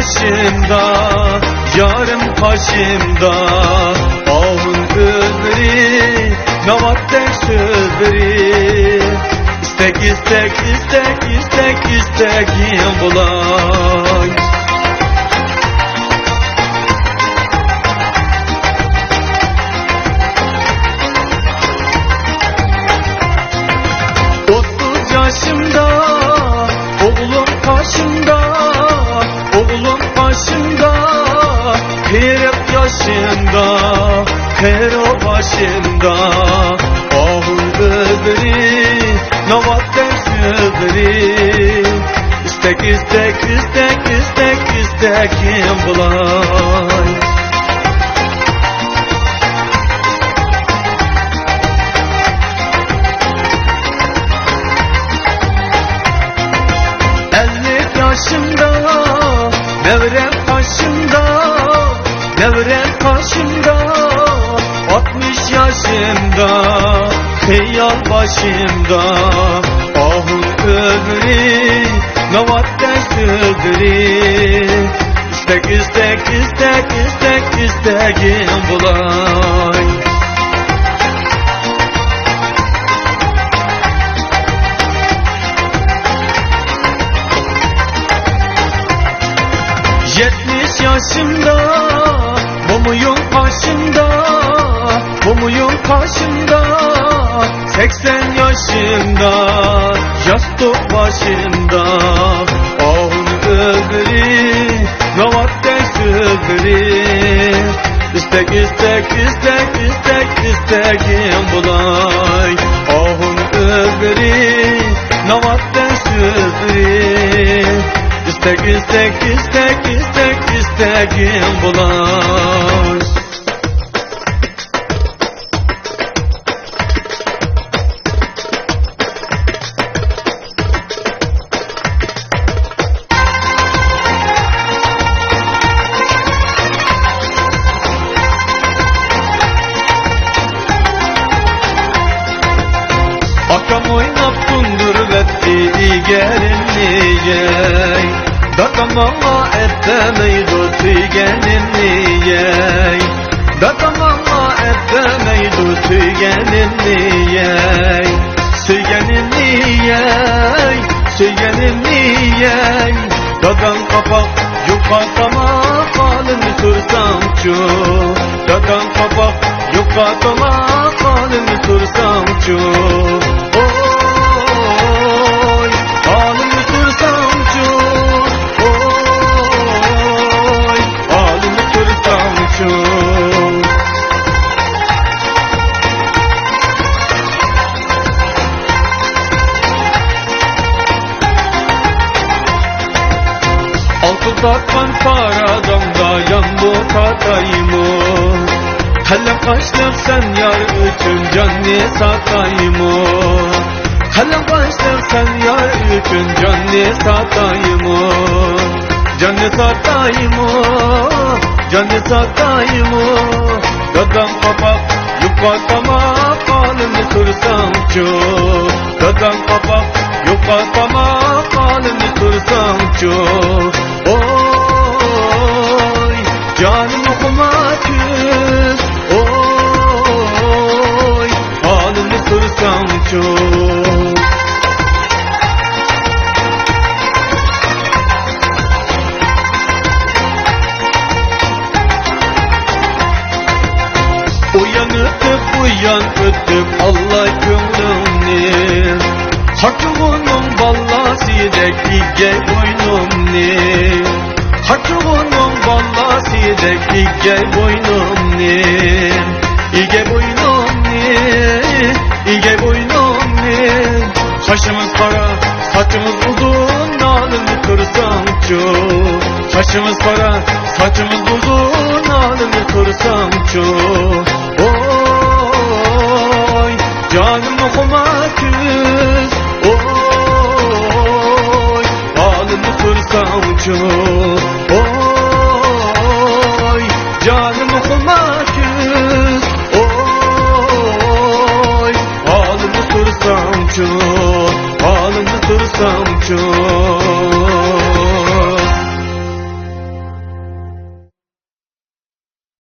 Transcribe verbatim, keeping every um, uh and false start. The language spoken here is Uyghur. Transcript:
بېشىمدا، يارىم قاشىمدا، ئاھۇ كۆزلىرى، ناۋاتتەك سۆزلىرى. ئىستەك، ئىستەك، ئىستەك، ئىستەك، ئىستەكىم بولاي. ئوتتۇز ياشىمدا، ئوغلۇم قاشىمدا، ئوغلۇم قاشىمدا، قىرىق ياشىمدا، قىرىق باشىمدا، ئاھۇ كۆزلىرى، ناۋاتتەك سۆزلىرى. ئىستەك، ئىستەك، ئىستەك، ئىستەك، ئىستەكىم بولاي. ئەللىك ياشىمدا، نەۋرەم قاشىمدا، نەۋرەم قاشىمدا، ئاتمىش ياشىمدا، خىيال باشىمدا، ئاھۇ كۆزلىرى، ناۋاتتەك سۆزلىرى. ئىستەك، ئىستەك، ئىستەك، ئىستەك، ئىستەكىم بولاي. يەتمىش ياشىمدا، مومىيىڭ قاشىمدا، مومىيىڭ قاشىمدا، سەكسەن ياشىمدا، ياستۇق باشىمدا، ئاھۇ كۆزلىرى، ناۋاتتەك سۆزلىرى. ئىستەك، ئىستەك، ئىستەك، ئىستەك، ئىستەكىم بولاي. ئاھۇ كۆزلىرى، ناۋاتتەك سۆزلىرى. ئىستەك، ئىستەك، ئىستەك، ئىستەك، ئىستەكىم بولاي. ئاكام ئويناپ تۇندۇرۇۋەتتى ئىگەرنى يەي. دادام ماڭا ئەپەمەيدۇ سۆيگەننى يەي. دادام ماڭا ئەپەمەيدۇ سۆيگەننى يەي. سۆيگەننى يەي، سۆيگەننى يەي. دادام قاپاق يۇقا تاماق، ھالىمنى سورىساڭچۇ. دادام قاپاق يۇقا تاماق، ھالىمنى سورىساڭچۇ. ئوي، ھالىمنى سورىساڭچۇ. ئوي، ھالىمنى سورىساڭچۇ. ئالتۇن تارتقان تارازاڭدا يامغۇر تارتايمۇ؟ قەلەمقاشلىق سەن يار ئۈچۈن جاننى ساتايمۇ؟ قەلەمقاشلىق سەن يار ئۈچۈن جاننى ساتايمۇ؟ جاننى ساتايمۇ؟ جاننى ساتايمۇ؟ دادام قاپاق يۇقا تاماق، ھالىمنى سورىساڭچۇ. دادام قاپاق يۇقا تاماق، ھالىمنى سورىساڭچۇ. ئوي، جانىم ئوقۇما كۈز، ئوي، ھالىمنى سورىساڭچۇ. ئۇيان ئۆتۈپ، بۇيان ئۆتۈپ، ئاللاي كۆڭلۈڭنى. قارچۇغۇنۇڭ بالىسىدەك ئىگەي بوينۇمنى. قارچۇغۇنۇڭ بالىسىدەك ئىگەي بوينۇمنى. ئىگەي بوينۇمنى، ئىگەي بوينۇمنى. قاشىڭىز قارا، ساچىڭىز ئۇزۇن، ھالىمنى سورىساڭچۇ. قاشىڭىز قارا، ساچىڭىز ئۇزۇن، ھالىمنى سورىساڭچۇ. ئوي، جانىم ئوقۇما كۈز، ئوي، ھالىمنى سورىساڭچۇ.